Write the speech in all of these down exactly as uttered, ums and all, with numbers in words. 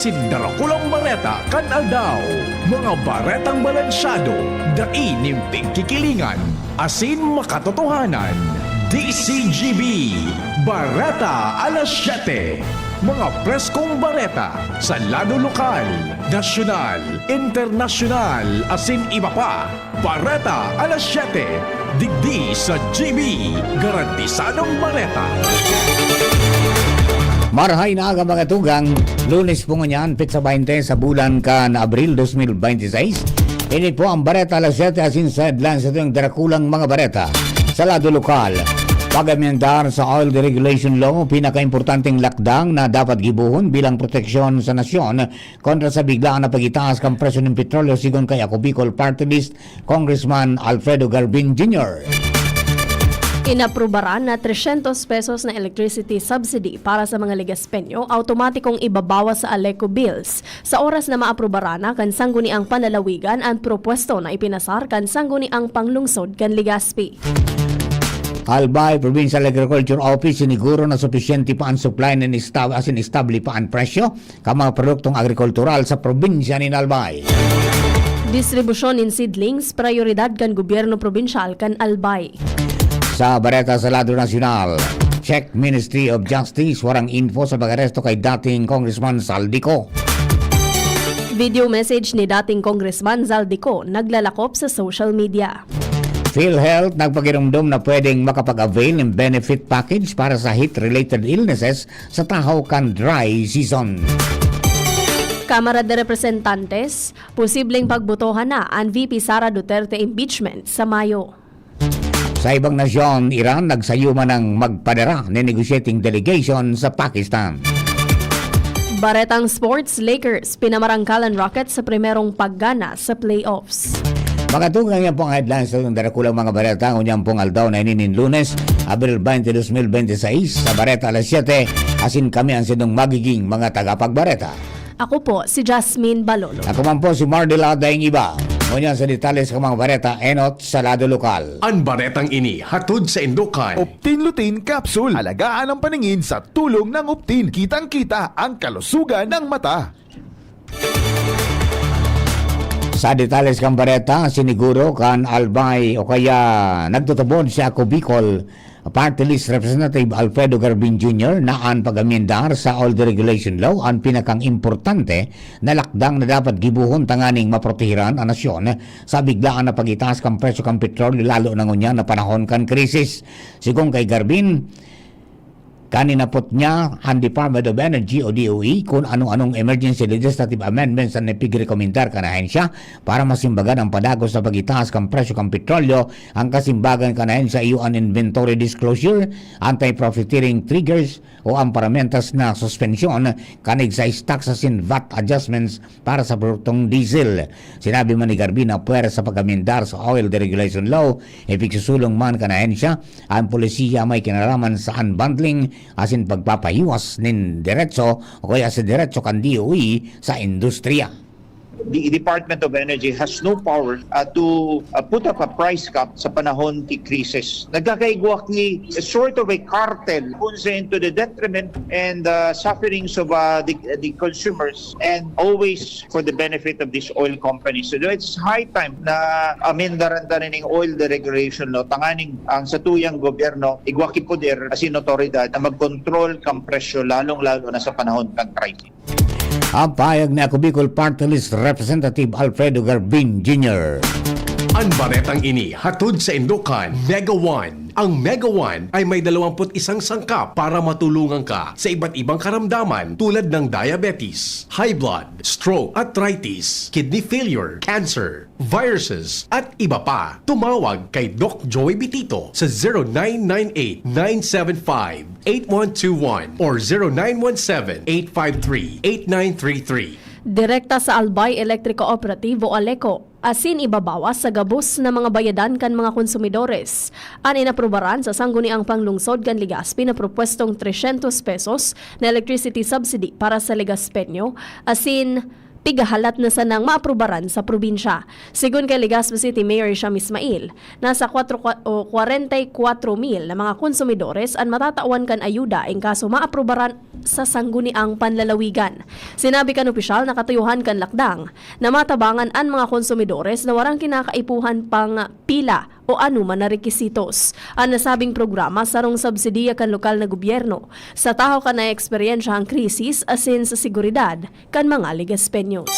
Asin darakulang bareta kan aldaw. Mga baretang balansyado, dai nin pigkikilingan, asin makatotohanan. D C G B, Bareta Alas Siyete. Mga preskong bareta sa lado lokal, nasyonal, internasyonal, asin iba pa. Bareta Alas Siyete, digdi sa G B, garantisadong bareta. Marhay na aga, mga tugang. Lunes po ngunyan, petsa baynte sa bulan kan Abril dos mil baynte sais. Ini po ang Bareta Alas Siyete, asin sa headlines, ito yung darakulang mga bareta. Sa lado lokal, pag-amyendar sa Oil Deregulation Law, pinakaimportanteng lakdang na dapat gibohon bilang proteksyon sa nasyon kontra sa biglaan na pagitaas kan presyo nin petrolyo, sigon kay Ako Bicol Party List Congressman Alfredo Garbin Junior. Inaprubaran na tresyentos pesos na electricity subsidy para sa mga Legazpeño, awtomatikong ibabawas sa Aleco bills sa oras na maaprubaran na kan Sangguniang Panlalawigan an propwesto na ipinasar kan Sangguniang Panglungsod kan Legazpi. Albay Provincial Agriculture Office, siniguro na supisyente pa an supply nin esta-, asin estable pa an presyo kan mga produktong agrikultural sa probinsya nin Albay. Distribusyon nin seedlings, prayoridad kan gobyerno probinsyal kan Albay. Sa bareta sa lado nasyonal, check Ministry of Justice, warang info sa pag-aresto kay dating Congressman Zaldy Co. Video message ni dating Congressman Zaldy Co naglalakop sa social media. PhilHealth nagpagiromdom na pwedeng makapag-avail ng benefit package para sa heat-related illnesses sa tahaw kan dry season. Kamara de Representantes, posibleng pagbotohan na an V P Sara Duterte impeachment sa Mayo. Sa ibang nasyon, Iran nagsayuman ng magpadara nin negotiating delegation sa Pakistan. Baretang sports, Lakers pinamarangkalan Rockets sa primerong paggana sa playoffs. Mga tugang, yan po ang headlines sa darakulang mga bareta ngunyan pong aldaw na ini nin Lunes, Abril twenty, dos mil bente sais. Sa Bareta Alas Siyete, asin kami ang sinong magiging mga tagapagbareta. Ako po si Jasmine Balolo. Ako man po si Mardel Adaing Iba. Ngunyan sa detalye sa mga bareta, enot sa lado lokal. An baretang ini hatod sa indukan. Optin Lutein Capsule. Alagaan ang paningin sa tulong ng Optin. Kitang-kita ang kalusugan ng mata. Sa detalye sa bareta, siniguro kan Albay o kaya nagtutubod si Ako Bicol Party List Representative Alfredo Garbin Junior na an pag-amyendar sa Oil Deregulation Law an pinakang importante na lakdang na dapat gibohon tanganing maprotehiran an nasyon sa biglaan na pagitaas kan presyo kan petrolyo, lalo na ngunyan na panahon kan krisis. Sigon kay Garbin, kaninapot niya an Department of Energy o D O E kun ano-anong emergency legislative amendments an ipigrekomendar kan ahensya para masimbagan ang padagos sa pagitaas kan presyo kan petrolyo. Ang kasimbagan kan ahensya iyo an inventory disclosure, anti-profiteering triggers o ang paramentas na suspensyon kan excise tax asin vat adjustments para sa produktong diesel. Sinabi man ni Garbin na puwera sa pag-amyendar sa Oil Deregulation Law, ipigsusulong man kan ahensya an polisiya may kinaraman sa unbundling asin pagpapahiwas nin deretso o kaya sa deretso kan D O E sa industriya. The Department of Energy has no power, uh, to, uh, put up a price cap sa panahon ki krisis. Nagkakaigwa ki sort of a cartel, kung sa to the detriment and, uh, sufferings of, uh, the, the consumers, and always for the benefit of these oil companies. So it's high time na amendaran ta ning oil deregulation law, tanganing ang satuyang gobyerno igwa ki poder asin otoridad na mag-control kan presyo, lalong-lalo na sa panahon kan crisis. Ang pahayag ni Ako Bicol Party List Representative Alfredo Garbin Junior. An baretang ini hatod sa indukan Mega One. Ang Mega One ay may dalawampu't isang sangkap para matulungan ka sa iba't ibang karamdaman tulad ng diabetes, high blood, stroke, arthritis, kidney failure, cancer, viruses, at iba pa. Tumawag kay Doc Joey Bitito sa zero nine nine eight, nine seven five, eight one two one or zero nine one seven, eight five three, eight nine three three. Direkta sa Albay Electric Cooperative o ALECO, asin ibabawas sa gabos na mga bayadan kan mga konsumidores. An inaprubaran sa Sangguniang Panglungsod kan Legazpi na propwestong tresyentos pesos na electricity subsidy para sa Legazpeño, asin pigahalat na sanang maaprubaran sa probinsya. Segun kay Legazpi City Mayor Sham Ismail, nasa kwatro o kwarenta y kwatro mil na mga konsumidores an matatawan kan ayuda in kaso maaprubaran sa sangguniang panlalawigan. Sinabi kan opisyal na katuyohan kan lakdang na matabangan an mga konsumidores na warang kinakaipuhan pang pila o anoman na rekisitos. An nasabing programa sarong subsidiya kan lokal na gobyerno sa tahaw kan naeksperyensya ang krisis asin sa seguridad kan mga Legazpeños.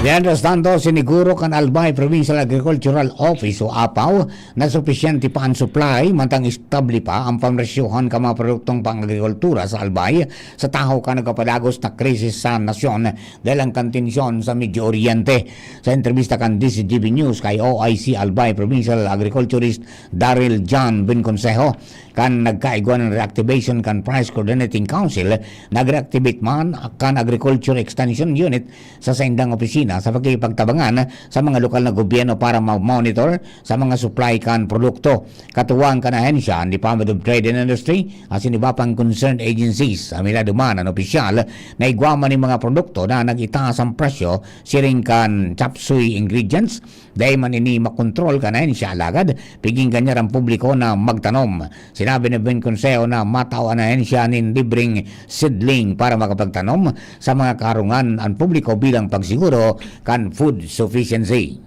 Mientras tanto, siniguro kan Albay Provincial Agricultural Office o APAO na supisyente pa an supply, mantang estable pa ang pamresyohan kan mga produktong pang-agrikultura sa Albay sa tahaw kan nagpapadagos na krisis sa nasyon dahil ang kan tensyon sa Medio Oriente. Sa entrebista kan D Z G B News kay O I C Albay Provincial Agriculturist Daryl John Buenconsejo, kan nagkaigwa nin reactivation kan Price Coordinating Council, nag-reactivate man kan Agriculture Extension Unit sa saindang opisina sa pakikipagtabangan sa mga lokal na gobyerno para ma-monitor sa mga supply kan produkto. Katuwang kan ahensya, an Department of Trade and Industry, asin iba pang concerned agencies. Aminado man an opisyal na igwa man nin mga produkto na nag-itaas an presyo, siring kan chop suey ingredients, dai man ini makontrol kan ahensya, alagad piginggan niya an publiko na magtanom. Sinabi ni Buenconsejo na matao an ahensya nin libreng seedling para makapagtanom sa mga kaharungan an publiko bilang pagsiguro kan food sufficiency.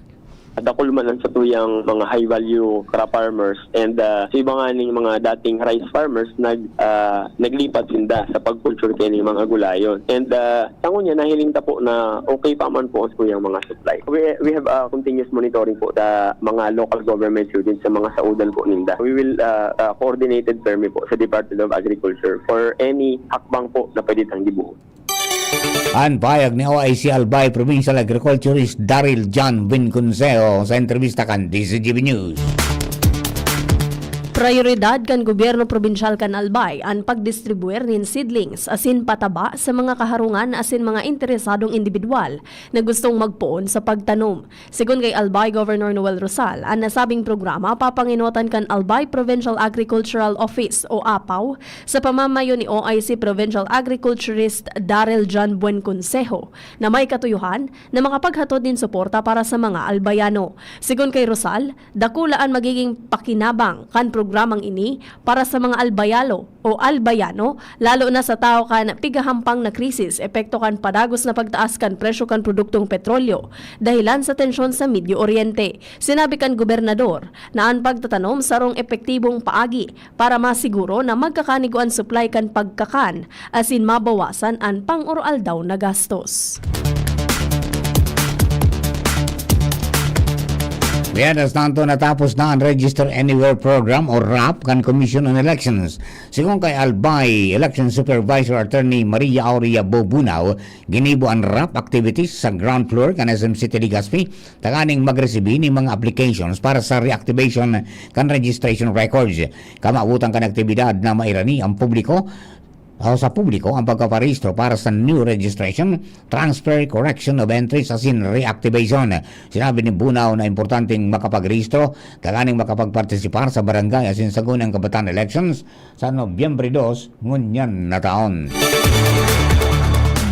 Dakul man ang satuyang mga high value crop farmers and, ah, sa iba nga ning mga dating rice farmers nag, ah, naglipat sinda sa pag-culture kaining mga gulayon. And, ah, sa ngunyan, nahiling ta po na okay pa man po ang satuyang mga supply. We, we have, ah, continuous monitoring po sa mga local government units sa mga saudan po ninda. We will, ah, ah, coordinated permi po sa Department of Agriculture for any hakbang po na pwede tang gibuhon. An pahayag ni O I C Albay Provincial Agriculturist Daryl John Vinconseo sa entrebista kan D Z G B News. Prayoridad kan gobyerno probinsyal kan Albay an pagdistribuir nin seedlings asin pataba sa mga kaharungan asin mga interesadong indibidwal na gustong magpoon sa pagtanom. Segun kay Albay Governor Noel Rosal, an nasabing programa papangenotan kan Albay Provincial Agricultural Office o APAO sa pamamayo ni O I C Provincial Agriculturist Daryl John Buenconsejo na may katuyohan na makapaghatod nin suporta para sa mga Albayano. Segun kay Rosal, dakula an magiging pakinabang kan programang ini para sa mga Albayalo o Albayano, lalo na sa tahaw kan pigahampang na krisis epekto kan padagos na pagtaas kan presyo kan produktong petrolyo dahilan sa tensyon sa Medio Oriente. Sinabi kan gobernador na an pagtatanom sarong epektibong paagi para masiguro na magkakanigo an supply kan pagkakan asin mabawasan an pang-oroaldaw na gastos. Mientras tanto, natapos na an Register Anywhere Program o rap kan Commission on Elections. Segun kay Albay Election Supervisor Attorney Maria Aurea Bobunao, ginibo an rap activities sa ground floor kan S M City Legazpi tanganing magresibi nin mga applications para sa reactivation kan registration records. Kamawotan kan aktibidad na mairani ang publiko o sa publiko ang pagpaparehistro para sa new registration, transfer, correction of entries asin reactivation. Sinabi ni Bunao na importanteng makapagrehistro tanganing makapagpartisipar sa barangay asin sangguniang kabataan elections sa Nobyembre dos ngunyan na taon.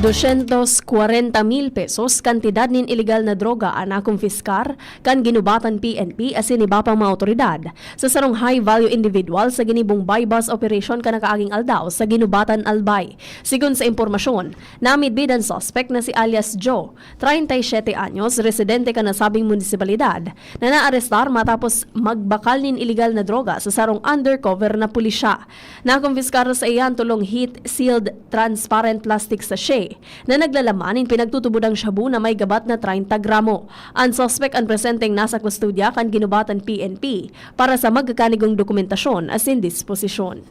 Dosyentos kwarenta mil pesos kantidad nin ilegal na droga an nakumpiskar kan Guinobatan P N P asin iba pang mga awtoridad sa sarong high-value individual sa ginibong buy-bust operation kan nakaaging aldaw sa Guinobatan, Albay. Segun sa impormasyon, namidbid an suspek na si alias Joe, treinta y siete anyos, residente kan nasabing munisipalidad, na naarestar matapos magbakal nin ilegal na droga sa sarong undercover na pulisya. Nakumpiskar sa iya an tolong heat-sealed transparent plastic sachet na naglalaman nin pinagtutubodang shabu na may gabat na treinta gramo. An suspek an presenteng nasa kustodya kan Guinobatan P N P para sa magkakanigong dokumentasyon asin disposisyon.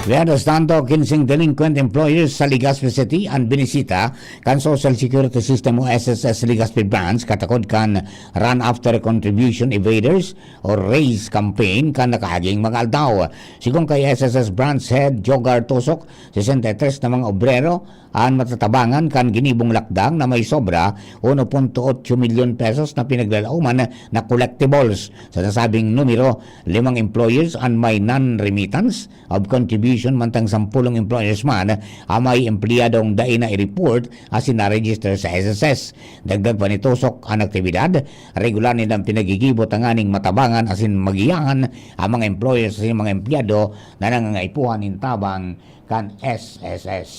Mientras tanto, kinseng delinquent employers sa Legazpi City an binisita kan Social Security System o S S S Legazpi Branch katakod kan Run After Contribution Evaders o RACE campaign kan nakaaging mga aldaw. Segun kay S S S Branch Head Jogar Tusok, sesenta y tres na mga obrero an matatabangan kan ginibong lakdang na may sobra uno punto otso milyon pesos na pinaglalaoman na collectibles. Sa nasabing numero, limang employers an may non-remittance of contribution Division mantang sampulong employers man ang may empleyadong dai na i-report asin na-register sa S S S. Dagdag pa ni Tusok an aktibidad, regular nindang pinagigibo tanganing matabangan asin magiyahan ang mga employers asin mga empleyado na nangangaipuhan nin tabang kan S S S.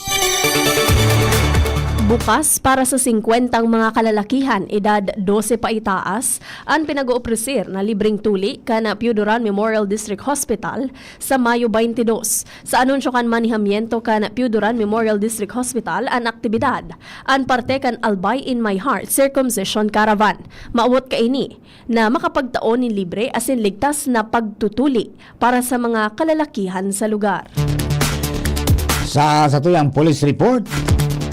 Bukas para sa singkwentang mga kalalakihan edad dose paitaas an pinag-ooprisir na libreng tuli kan Pio Duran Memorial District Hospital sa Mayo twenty-two. Sa anunsyo kan manihamiento kan Pio Duran Memorial District Hospital an aktibidad, an parte kan Albay in My Heart Circumcision Caravan. Maawot kaini na makapagtao nin libre asin ligtas na pagtutuli para sa mga kalalakihan sa lugar. Sa satuyang police report,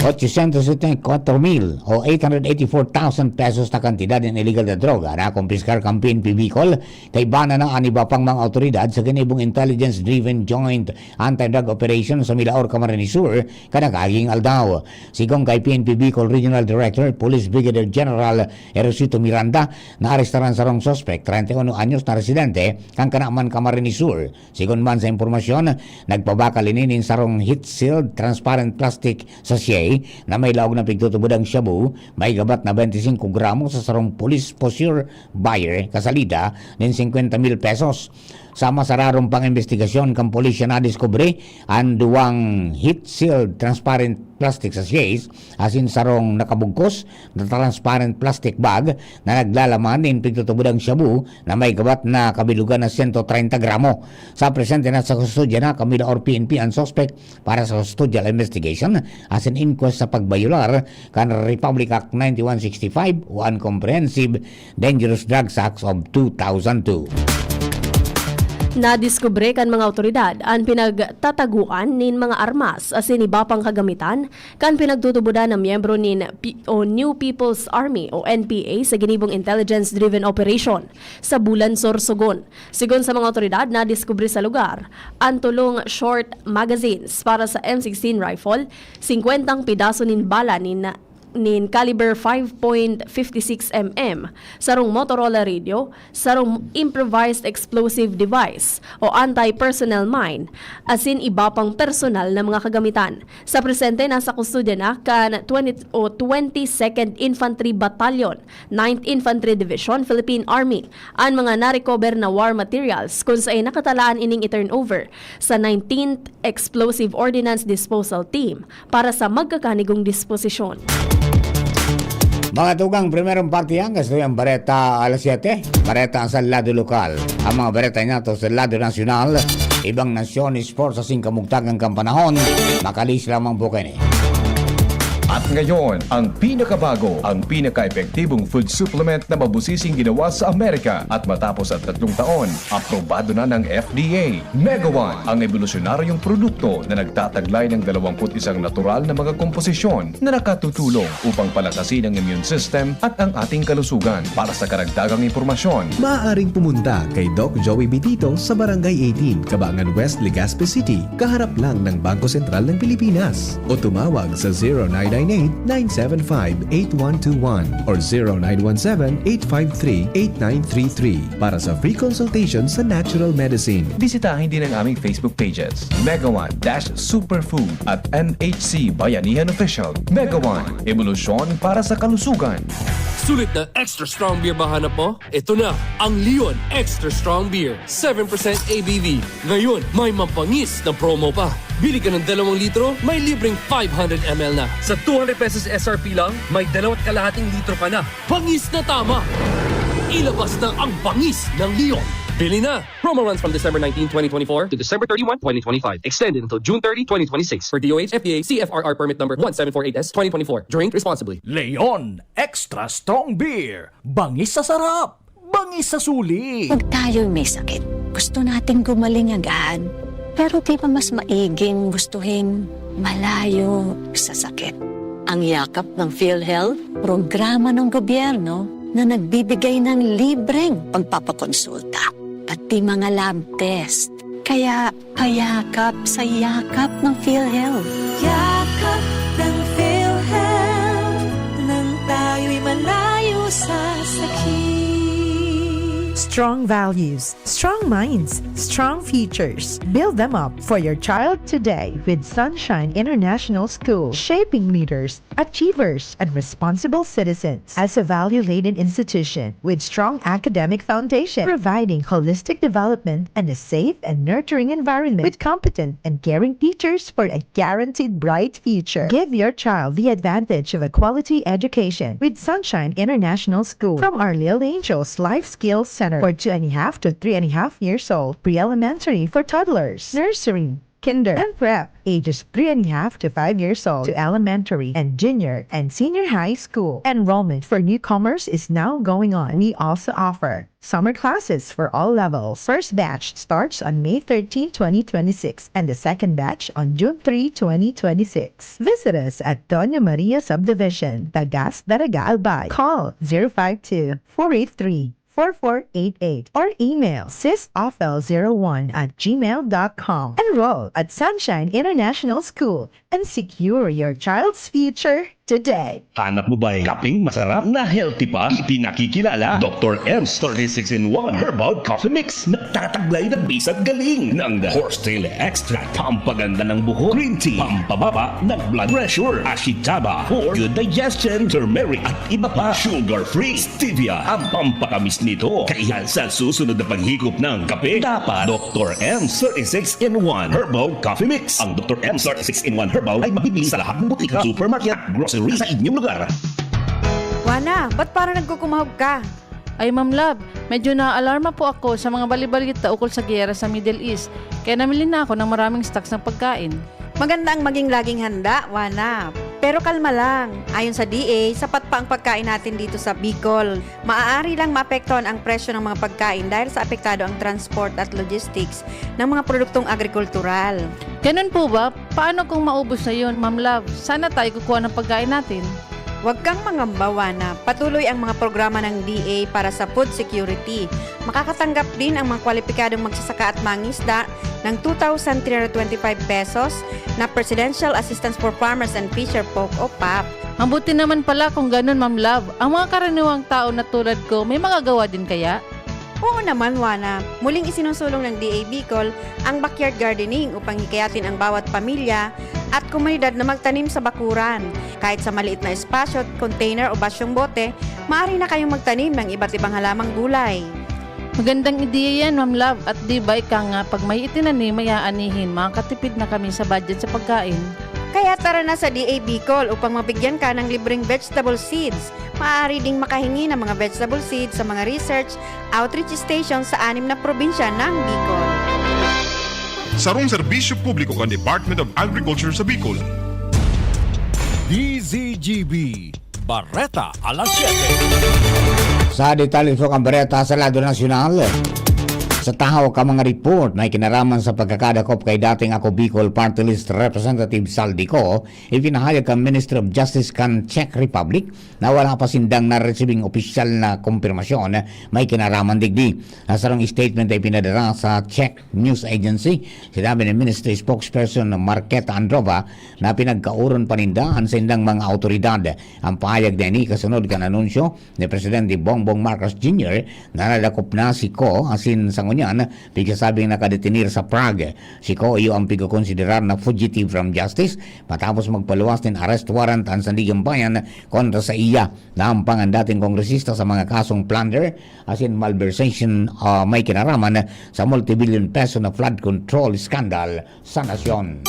ochocientos setenta y cuatro mil o eight hundred eighty-four thousand pesos na kantidad nin illegal na droga na kumpiskar kan P N P Bicol, kaiba na an iba pang mga awtoridad sa ginibong intelligence-driven joint anti-drug operation sa Milaor, Camarines Sur, kan nakaaging aldaw. Sigon kay P N P Bicol Regional Director Police Brigadier General Erosito Miranda, naarestar an sarong suspek, treinta y uno anyos na residente kan Canaman, Camarines Sur. Sigon man sa impormasyon, nagpabakal ini nin sarong heat-sealed transparent plastic sachet na may laog na pigtutubodang shabu, may gabat na twenty-cinco gramo sa sarong police poseur buyer kasalida nin singkwenta mil pesos. Sa masararom pang imbestigasyon kan pulisya, nadiskubre an duwang heat-sealed transparent plastic sachets asin sarong nakabugkos na transparent plastic bag na naglalaman nin pigtutubodang shabu na may gabat na kabilugan na sento treinta gramo. Sa presente na sa kustodya na kan Milaor P N P an suspek para sa custodial investigation asin inquest sa pagbayular kan Republic Act ninety-one sixty-five o an Comprehensive Dangerous Drugs Act of two thousand two. Nadiskubre kan mga awtoridad an pinagtataguan nin mga armas asin iba pang kagamitan kan pinagtutubodan na miyembro nin P-, o New People's Army o N P A sa ginibong intelligence-driven operation sa Bulan, Sorsogon. Sigon sa mga awtoridad, nadiskubre sa lugar an tolong short magazines para sa M sixteen rifle, singkwentang pidaso nin bala nin nin caliber five point fifty six M M, sarong Motorola radio, sarong improvised explosive device o anti-personnel mine, asin iba pang personal na mga kagamitan. Sa presente, nasa kustodya na kan twenty o twenty-second Infantry Battalion, Ninth Infantry Division, Philippine Army, an mga na-recover na war materials, kun saen nakatalaan ining i-turnover sa nineteenth Explosive Ordnance Disposal Team para sa magkakanigong disposisyon. Mga tugang, primerong parte yan, kasto yung bareta alas siyete. Bareta sa lado lokal. Ang mga bareta niya to sa lado nasyonal, ibang nasyon, sports, asing kamugtagan kan panahon. Makalis lamang po kayo ni. At ngayon, ang pinakabago, ang pinaka-epektibong food supplement na mabusising ginawa sa Amerika at matapos ang tatlong taon, aprobado na ng F D A. Mega One, ang ebolusyonaryong produkto na nagtataglay ng dalawampu't isang natural na mga komposisyon na nakatutulong upang palakasin ang immune system at ang ating kalusugan. Para sa karagdagang impormasyon, maaaring pumunta kay Doc Joey Bitito sa Barangay eighteen, Cabangan West, Legazpi City, kaharap lang ng Bangko Sentral ng Pilipinas. O tumawag sa zero nine nine eight, nine seven five, eight one two one or zero nine one seven, eight five three, eight nine three three para sa free consultation sa natural medicine. Bisitahin din ang aming Facebook pages, Mega One dash Superfood at N H C Bayanihan Official. Mega One, ebolusyon para sa kalusugan. Sulit na extra strong beer ba hanap mo? Ito na ang Leon Extra Strong Beer, seven percent A B V. Ngayon, may mapangis na promo pa. Bili ka ng dalawang litro, may libreng five hundred M L na. Sa two hundred pesos S R P lang, may dalawat kalahating litro ka na. Pangis na tama! Ilabas na ang pangis ng Leon. Bili na! Promo runs from December nineteen, twenty twenty-four to December thirty-one, twenty twenty-five. Extended until June thirty, twenty twenty-six. For D O H F T A C F R R permit number one seven four eight S twenty twenty-four. Drink responsibly. Leon Extra Strong Beer. Bangis sa sarap, bangis sa sulit. Pag tayo'y may sakit, gusto nating gumaling agad. Pero di ba mas maiging gustuhin malayo sa sakit? Ang Yakap ng PhilHealth, programa ng gobyerno na nagbibigay ng libreng pagpapakonsulta, pati mga lab test. Kaya payakap sa yakap ng PhilHealth. Yakap ng PhilHealth, nang tayo'y malayo sa sakit. Strong values, strong minds, strong futures. Build them up for your child today with Sunshine International School, shaping leaders, achievers, and responsible citizens. As a value-laden institution with strong academic foundation, providing holistic development and a safe and nurturing environment with competent and caring teachers for a guaranteed bright future. Give your child the advantage of a quality education with Sunshine International School. From our Little Angels Life Skills Center for two and a half to three and a half years old, pre-elementary for toddlers, nursery, kinder, and prep, ages three and a half to five years old, to elementary and junior and senior high school. Enrollment for newcomers is now going on. We also offer summer classes for all levels. First batch starts on May thirteenth, twenty twenty-six, and the second batch on June three, twenty twenty-six. Visit us at Doña Maria Subdivision, Tagas, Daraga, Albay. Call zero five two, four eight three, four four eight eight or email sisofl zero one at gmail dot com. Enroll at Sunshine International School and secure your child's future today. Hanap mo ba'y kapeng masarap na healthy pa? Ipinakikilala, Doktor M's thirty-six in one Herbal Coffee Mix. Nagtataglay ng bisag galing ng The Horsetail Extract, pampaganda ng buhok, green tea, pampababa ng blood pressure, ashitaba for good digestion, turmeric at iba pa, sugar-free, stevia ang pampakamis nito. Kaya sa susunod na paghikop ng kape, dapat Doktor M's thirty-six in one Herbal Coffee Mix. Ang Doktor M's thirty-six in one Herbal ay mabibili sa lahat ng butika, supermarket at grocery sa inyong lugar. Wana, ba't parang nagkukumahog ka? Ay, Ma'am Love, medyo naaalarma po ako sa mga balibalita ukol sa giyera sa Middle East, kaya namili na ako ng maraming stocks ng pagkain. Maganda ang maging laging handa, Wana. Pero kalma lang. Ayon sa D A, sapat pa ang pagkain natin dito sa Bicol. Maaari lang maapektuhan ang presyo ng mga pagkain dahil sa apektado ang transport at logistics ng mga produktong agrikultural. Ganun po ba? Paano kung maubos na yun, Ma'am Love? Saan na tayo kukuha ng pagkain natin? Huwag kang mangamba, Wana. Patuloy ang mga programa ng D A para sa food security. Makakatanggap din ang mga kwalipikadong magsasaka at mangisda ng two thousand three hundred twenty-five pesos na Presidential Assistance for Farmers and Fisherfolk o pap. Mabuti naman pala kung ganun, Ma'am Love. Ang mga karaniwang tao na tulad ko, may magagawa din kaya? Oo naman, Wana. Muling isinusulong ng D A Bicol ang backyard gardening upang hikayatin ang bawat pamilya at komunidad na magtanim sa bakuran. Kahit sa maliit na espasyo, container o basyong bote, maaari na kayong magtanim ng iba't ibang halamang gulay. Magandang ideya yan, Ma'am Love. At di ba ika nga, pag may itinanim, may aanihin, makakatipid na kami sa budget sa pagkain. Kaya tara na sa D A Bicol upang mabigyan ka ng libreng vegetable seeds. Maaari ding makahingi ng mga vegetable seeds sa mga research outreach station sa anim na probinsya ng Bicol. Sarong serbisyo publiko kan Department of Agriculture sa Bicol. D Z G B, Bareta alas siyete. Sa detalye sa kan Bareta sa lado nasyonal, sa tahaw ka mga report may kinaraman sa pagkakadakop kay dating Ako Bicol Party List Representative Zaldy Co, ipinahayag kan Ministry of Justice kan Czech Republic na wala pa sindang naresibing opisyal na kumpirmasyon may kinaraman digdi. Sa sarong statement na ipinadara sa Czech News Agency, sinabi ni Ministry Spokesperson Marketa Androva na pinagkaoron pa ninda an saindang mga awtoridad. Ang pahayag na ini kasunod kan anunsyo ni Presidente Bongbong Marcos Junior na nadakop na si Co asin sa ngunyan pigsasabing nakadetenir sa Prague. Si Co iyo ang pigkokonsiderar na fugitive from justice matapos magpaluwas nin arrest warrant an Sandiganbayan kontra sa iya. Naampangan dating kongresista sa mga kasong plunder asin malversation, ah, may kinaraman sa multibillion peso na flood control scandal sa nasyon.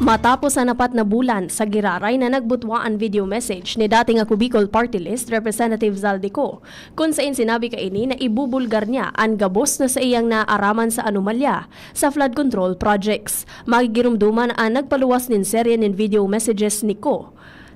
Matapos an apat na bulan sa giraray na nagbutwa an video message ni dating Ako Bicol Party List Representative Zaldy Co, kun sain sinabi kaini na ibubulgar niya an gabos na saiyang naaraman sa anomalya sa flood control projects. Magigiromdoman an nagpaluwas nin serye nin video messages ni Co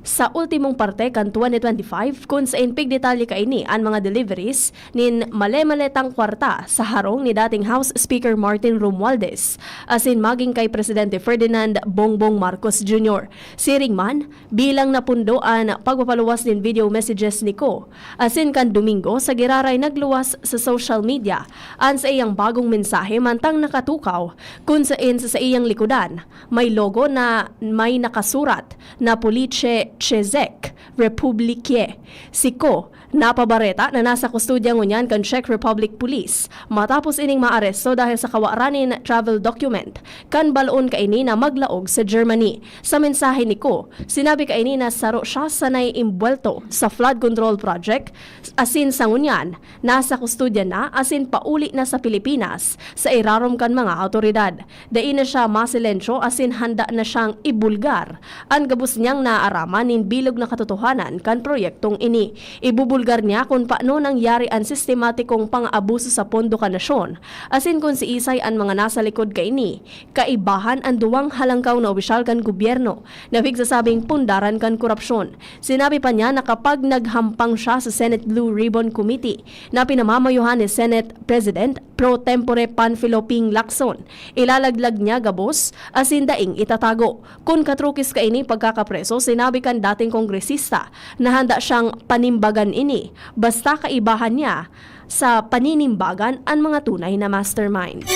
sa ultimong parte kan twenty twenty-five, kun sain pigdetalye kaini an mga deliveries nin male-maletang kwarta sa harong ni dating House Speaker Martin Romualdez asin maging kay Presidente Ferdinand Bongbong Marcos Junior. Siring man, bilang napundo an pagpapaluwas nin video messages ni Co, asin kan Domingo sa giraray nagluwas sa social media an saiyang bagong mensahe mantang nakatukaw kun sain sa saiyang likodan may logo na may nakasurat na Pollice Chezek Republikie. Si Ko napabareta na nasa kustodya ngunyan kan Czech Republic Police matapos ining maaresto dahil sa kawaran nin travel document kan baloon kaini na maglaog sa Germany. Sa mensahe ni Ko, sinabi kaini na saro siya sanay imbuwelto sa flood control project, asin sa ngunyan, nasa kustodya na asin pauli na sa Pilipinas sa irarom kan mga awtoridad. Dai na siya masilensyo asin handa na siyang ibulgar an gabos niyang naaraman nin bilog na katotohanan kan proyektong ini. Ibubulgar niya kun paano nangyari an sistematikong pang-abuso sa pondo kan nasyon, asin kun siisay an mga nasa likod kaini, kaibahan an duwang halangkaw na opisyal kan gobyerno na pigsasabing pundaran kan korupsyon. Sinabi pa niya na kapag naghampang siya sa Senate Blue Ribbon Committee na pinamamayohan ni Senate President pro tempore Panfilo Ping Lacson, ilalaglag niya gabos asin daing itatago. Kun katrukis kaini pagkakapreso, sinabi kan dating kongresista na handa siyang panimbagan ini, basta kaibahan niya sa paninimbagan an mga tunay na mastermind.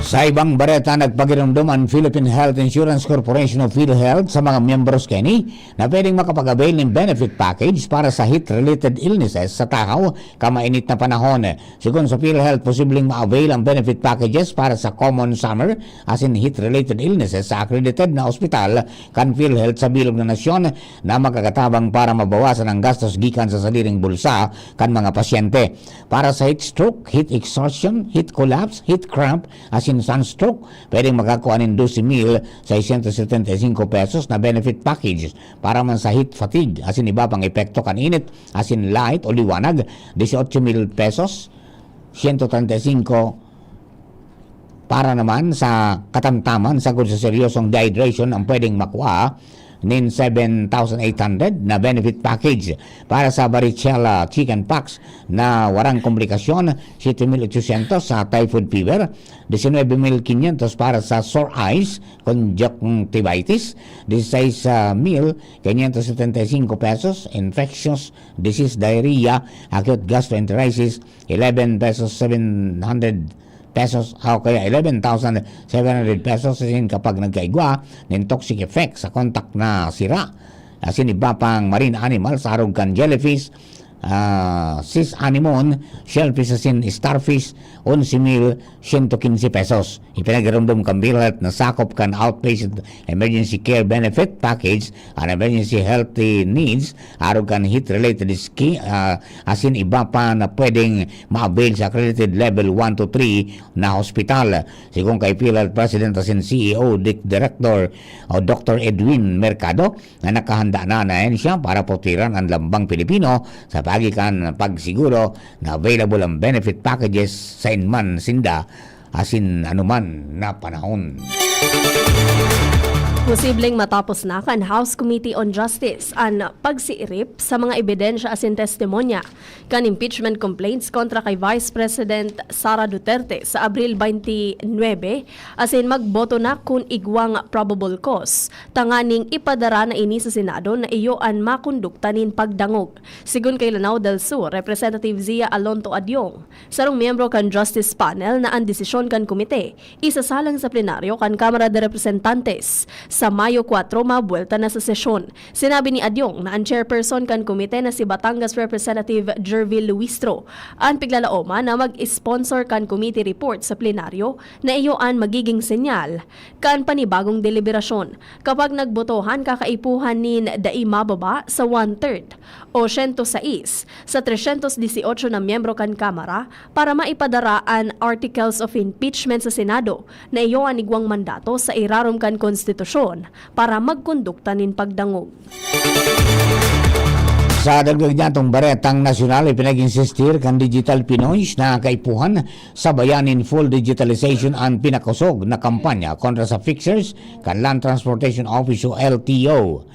Sa ibang bareta, nagpagiromdom an Philippine Health Insurance Corporation o PhilHealth sa mga miyembros keni na pwedeng makapag-avail nin benefit package para sa heat-related illnesses sa tahaw kan mainit na panahon. Sigon sa PhilHealth, posibleng ma-avail ang benefit packages para sa common summer asin heat-related illnesses sa accredited na ospital kan PhilHealth sa bilog na nasyon na makakatabang para mabawasan ang gastos gikan sa sadiring bulsa kan mga pasyente. Para sa heat stroke, heat exhaustion, heat collapse, heat cramp, asin sunstroke, pwedeng makakua nin dose mil seiscientos setenta y cinco pesos na benefit package. Para man sa heat fatigue, asin iba pang epekto kan init, asin light o liwanag, dieciocho mil pesos, ciento treinta y cinco. Para naman sa katamtaman, sagkod sa seryosong dehydration, ang pwedeng makua nin seven thousand eight hundred na benefit package. Para sa varicella chickenpox na warang komplikasyon, siete mil ochocientos. Sa typhoid fever, diecinuebe mil quinientos. Para sa sore eyes, conjunctivitis, dieciséis mil quinientos setenta y cinco pesos. Infectious disease, diarrhea, acute gastroenteritis, eleven pesos seven hundred pesos, o kaya eleven thousand seven hundred pesos, asin kapag nagkaigwa nin toxic effect sa contact na sira, asin iba pang marine animals, arog kan jellyfish, ah, sea anemone, shellfish asin starfish, onse mil siyento kinse pesos. Ipinagiromdom kan PhilHealth na sakop kan outpatient emergency care benefit package an emergency health needs, arog kan heat-related ski, ah, asin iba pa na pwedeng ma-avail sa accredited level one to three na hospital. Sigon kay PhilHealth President asin C E O, Di-, Director, o Doctor Edwin Mercado, na nakahanda na an ahensya para putiran an lambang Pilipino sa paagi kan pagsiguro na available ang benefit packages sain man sinda asin anuman na panahon. Posibleng matapos na kan House Committee on Justice an pagsiirip sa mga ebidensya asin testimonya kan impeachment complaints kontra kay Vice President Sara Duterte sa Abril twenty-nine, asin magboto na kun igwang probable cause tanganing ipadara na ini sa Senado na iyo an makondukta nin pagdangog. Sigon kay Lanao del Sur Representative Zia Alonto Adiong, sarong miyembro kan Justice Panel, na an desisyon kan komite isasalang sa plenaryo kan Kamara de Representantes sa Mayo kuwatro, mabuwelta na sa sesyon. Sinabi ni Adiong na an chairperson kan komite na si Batangas Representative Gervil Luistro an piglalaoman na mag-sponsor kan committee report sa plenaryo na iyo an magiging senyal kan panibagong deliberasyon. Kapag nagbotohan, kakaipuhan nin dai mababa sa one-third o siyento sais sa tresyentos dieciocho na miyembro kan Kamara para maipadara an articles of impeachment sa Senado na iyo an igwang mandato sa irarom kan Konstitusyon para magkondukta nin pagdangog. Sa dagdag niyatong baretang nasyonal, ipinag-insistir kan Digital Pinoy na kaipuhan sabayan nin full digitalization an pinakosog na kampanya kontra sa fixers kan Land Transportation Office o L T O.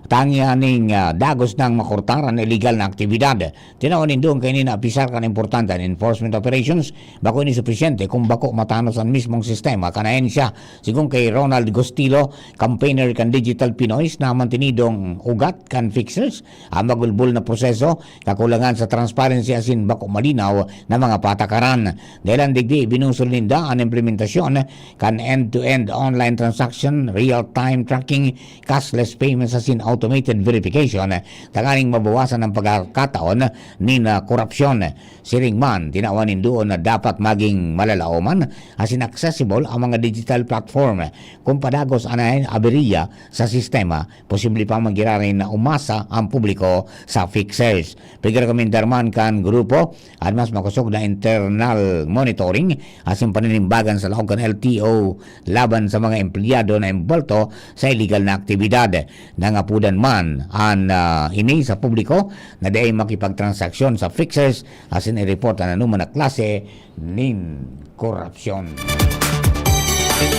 Tanganing, ah, dagos nang makurtar an iligal na aktibidad. Tinawan nindong kaini na apisar kan importante an enforcement operations, bako ini supisyente kung bako matanos an mismong sistema kan ahensya. Sigon kay Ronald Gostilo, campaigner kan Digital Pinoys, na mantinidong ugat kan fixers an magulbol na proseso, kakulangan sa transparency asin bako malinaw na mga patakaran. Dahilan digdi, binusol ninda an implementasyon kan end-to-end online transaction, real-time tracking, cashless payments asin automated verification, tanganing mabawasan an pagkakataon nin, ah, korupsyon. Siring man, tinawan nin duon na dapat maging malalaoman asin accessible ang mga digital platform. Kung padagos an aberya sa sistema, posible pa man giraray na umasa ang publiko sa fixers. Pigrekomendar man kan grupo an mas makosog na internal monitoring asin paninimbagan sa laog kan L T O laban sa mga empleyado na embolto sa iligal na aktibidad. Nangapodan man an, ah, ini sa publiko na dai makipagtransaksyon sa fixers asin i-report an anoman na klase nin korupsyon.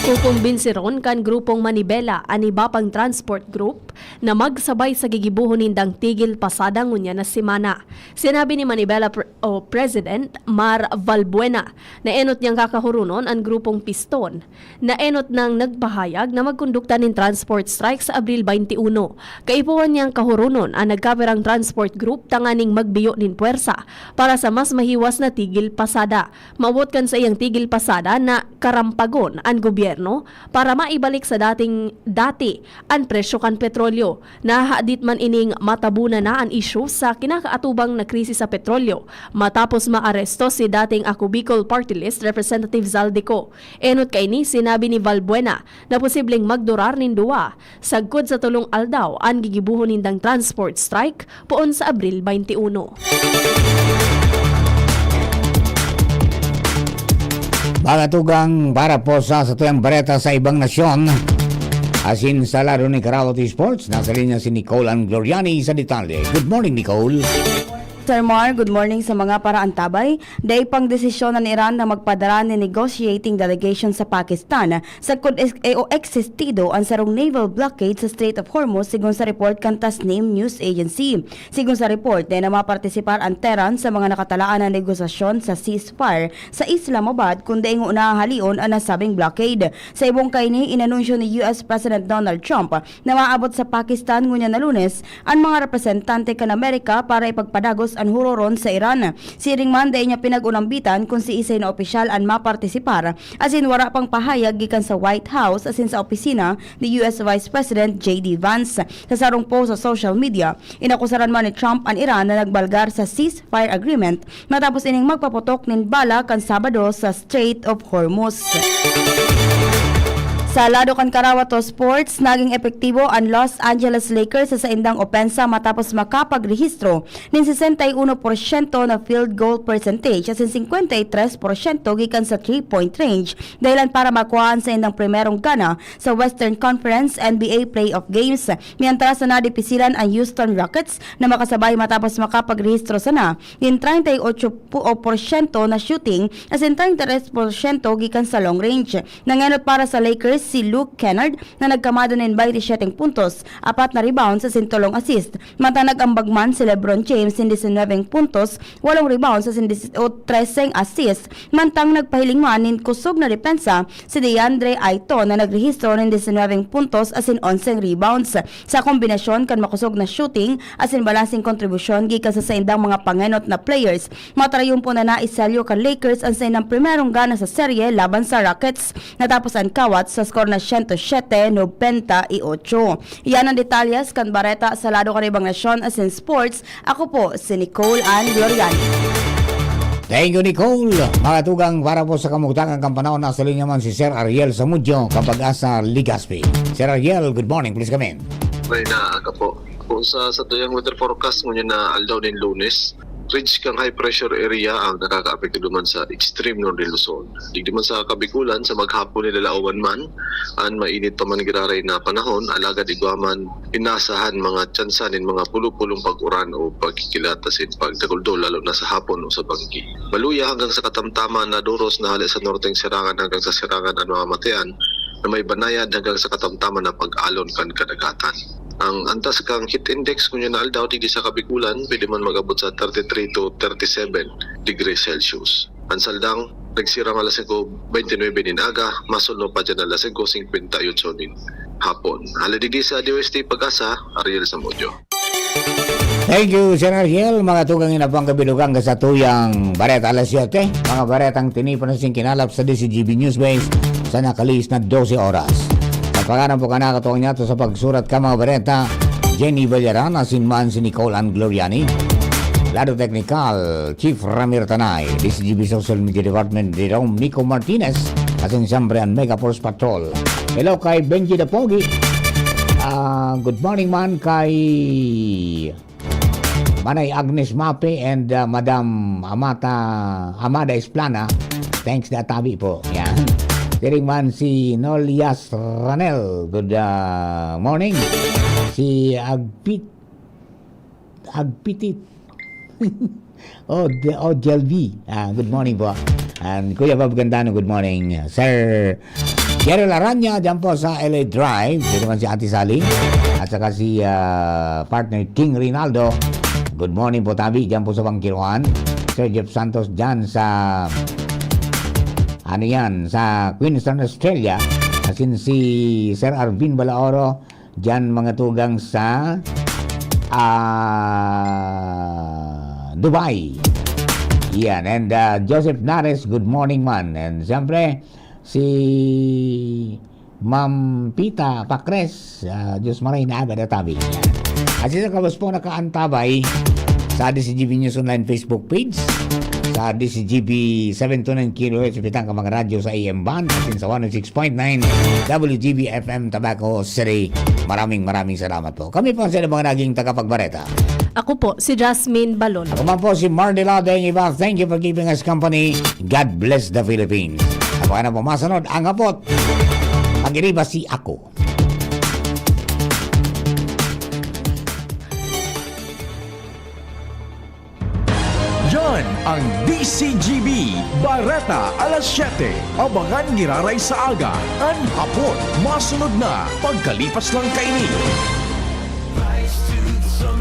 Kukumbinsiron kan grupong Manibela an iba pang transport group na magsabay sa gigibohon nindang tigil pasada ngunyan na semana. Sinabi ni Manibela Pre- o President Mar Valbuena na enot niyang kakahurunon an grupong Piston na enot nang nagpahayag na magkondukta nin transport strike sa Abril twenty-one. Kaipuhan niyang kahurunon an nagkapirang transport group tanganing magbiyo nin pwersa para sa mas mahiwas na tigil pasada. Mawot kan saiyang tigil pasada na karampagon an gobyerno para maibalik sa dating dati an presyo kan petrolyo. Nahahadit man ining matabunan na an isyu sa kinakaatubang na krisis sa petrolyo matapos maaresto si dating Ako Bicol Party List Representative Zaldy Co. Enot kaini, sinabi ni Valbuena na posibleng magdurar nin duwa sagkod sa tolong aldaw an gigibohon nindang transport strike poon sa Abril twenty-one. Mga tugang, para po sa satuyang bareta sa ibang nasyon, asin sa lado ni Karaoke Sports, nasa linya si Nicole Ann Gloriani sa detalye. Good morning, Nicole. Sir Mar, good morning sa mga paraantabay. Dai pang desisyon an Iran na magpadara nin negotiating delegation sa Pakistan sagkod es- e o existido an sarong naval blockade sa Strait of Hormuz, sigon sa report kan Tasnim News Agency. Sigon sa report, dai na mapartisipar an Tehran sa mga nakatalaan na negosasyon sa ceasefire sa Islamabad kun dai ngona halion an nasabing blockade. Sa ibong kaini, inanunsyo ni U S President Donald Trump na maabot sa Pakistan ngunyan na Lunes an mga representante kan Amerika para ipagpadagos an huroron sa Iran. Siring man, dai niya pinag-unambitan kun siisay na opisyal an mapartisipar, asin wara pang pahayag gikan sa White House asin sa opisina ni U S Vice President J D Vance. Sa sarong post sa social media, inakusaran man ni Trump an Iran na nagbalgar sa ceasefire agreement matapos ining magpaputok nin bala kan Sabado sa Strait of Hormuz. Sa lado kan Karawato Sports, naging epektibo an Los Angeles Lakers sa saindang opensa matapos makapagrehistro nin sesenta y uno porsyento na field goal percentage asin singkwenta y tres porsyento gikan sa three-point range, dahilan para makuha an saindang primerong gana sa Western Conference N B A Playoff Games. Mientras na nadipisilan an Houston Rockets na makasabay matapos makapagrehistro sana nin treinta y ocho porsyento na shooting asin treinta y tres porsyento gikan sa long range. Nangenot para sa Lakers si Luke Kennard na nagkamada nin baynte siyete puntos, apat na rebounds asin tolong assist. Mantang nag-ambag man si LeBron James nin disinwebeng puntos, walong rebounds asin dis- o treseng assist. Mantang nagpahiling man nin kusog na depensa si DeAndre Ayton na nagrehistro nin disinwebeng puntos asin onseng rebounds. Sa kombinasyon kan makosog na shooting asin balaseng kontribusyon gikan sa saindang mga pangenot na players, matarayumpo na naiselyo kan Lakers an saindang primerong gana sa serye laban sa Rockets, natapos an kawat sa skor na siyento siyete nobenta y ocho. Iyan an detalyes kan bareta sa lado kan ibang nasyon asin sports. Ako po si Nicole Ann Gloriani. Thank you, Nicole. Mga tugang, para po sa kamugtangan kan panahon, nasa linya man si Sir Ariel Samudyo, Kapag-asa, Legazpi. Sir Ariel, good morning. Please come in. May naaga po. Kung sa satuyang weather forecast ngunyan na aldaw nin Lunes, ridge kang high pressure area ang nakakaapekto duman sa extreme northern Luzon. Digdi man sa Kabikulan, sa maghapon ni lalaoman man, an mainit pa man giraray na panahon, alagad igwa man inasahan mga tsansa nin mga pulo-pulong pag-uran o pagkikilat asin pagdakuldol, lalo na sa hapon o sa banggi. Maluya hanggang sa katamtaman na doros na hale sa norteng sirangan hanggang sa sirangan an mga matean, na may banayad hanggang sa katamtaman na pag-alon kan kadagatan. Ang antas kan heat index ngunyan na aldaw digdi sa Kabikulan pwede man mag-abot sa thirty-three to thirty-seven degrees Celsius. Ang saldang nagsirang alas singko beintinuebe nin aga, masulno pa diyan alas singko singkwenta y otso nin hapon. Hala digdi sa D O S T Pag-asa, Ariel Zamudio. Thank you, Sir Ariel. Mga tugang, ina po ang kabilugan ka sa tuyang bareta alas siyete. Mga baretang tinipan na sing kinalap sa D C G B Newsbase sa nakalihis na dose oras. Sa pangalan po ka nakatuwang niya to sa pagsurat ka mga bareta, Jenny Ballaran, asin man si Nicole Ann Gloriani. Lado Technical, Chief Ramir Tanay, D C G B Social Media Department, Jerome Nico Martinez, asin siyempre ang Mega Force Patrol. Hello kay Benji the Pogi. Ah, good morning man kay Manay Agnes Mape and uh, Madam Amata Amada Esplana. Thanks na tabi po. Yan. Siring man si Nolias Ranel. Good uh, morning. Si Agpit Agpitit. Oh, the, oh, Jelvi. Ah, good morning po. And Kuya Bob Gandano, good morning. Sir Gerald Aranya, dyan po sa L A Drive. Dito naman si Ate Sally. At saka si ah, partner King Rinaldo. Good morning po, Tabi. Dyan po sa Bangkiruan. Sir Jeff Santos, dyan sa ano yan, sa Queenstown, Australia. Asin si Sir Arvin Balaoro, dyan mga tugang sa ah, Dubai. Yan. And ah, Joseph Nares, good morning man. And siyempre, si Ma'am Pita Pacres, ah, Diyos maray na aga na tabi. At sa kabos po nakaantabay sa D C G B News Online Facebook page, sa D C G B seven two nine kilohertz, pitang ka mga radyo sa A M band, asin sa one oh six point nine W G B F M Tabaco City. Maraming maraming salamat po. Kami po ang sa mga naging tagapagbareta. Ako po, si Jasmine Balon. Ako man po si Marnela Deng Iba. Thank you for keeping us company. God bless the Philippines. Ako na po masunod ang hapot. Pag-iriba si ako. Yan ang D C G B Bareta alas siyete. Abangan giraray sa aga, an hapon, masunod na pagkalipas lang kaini.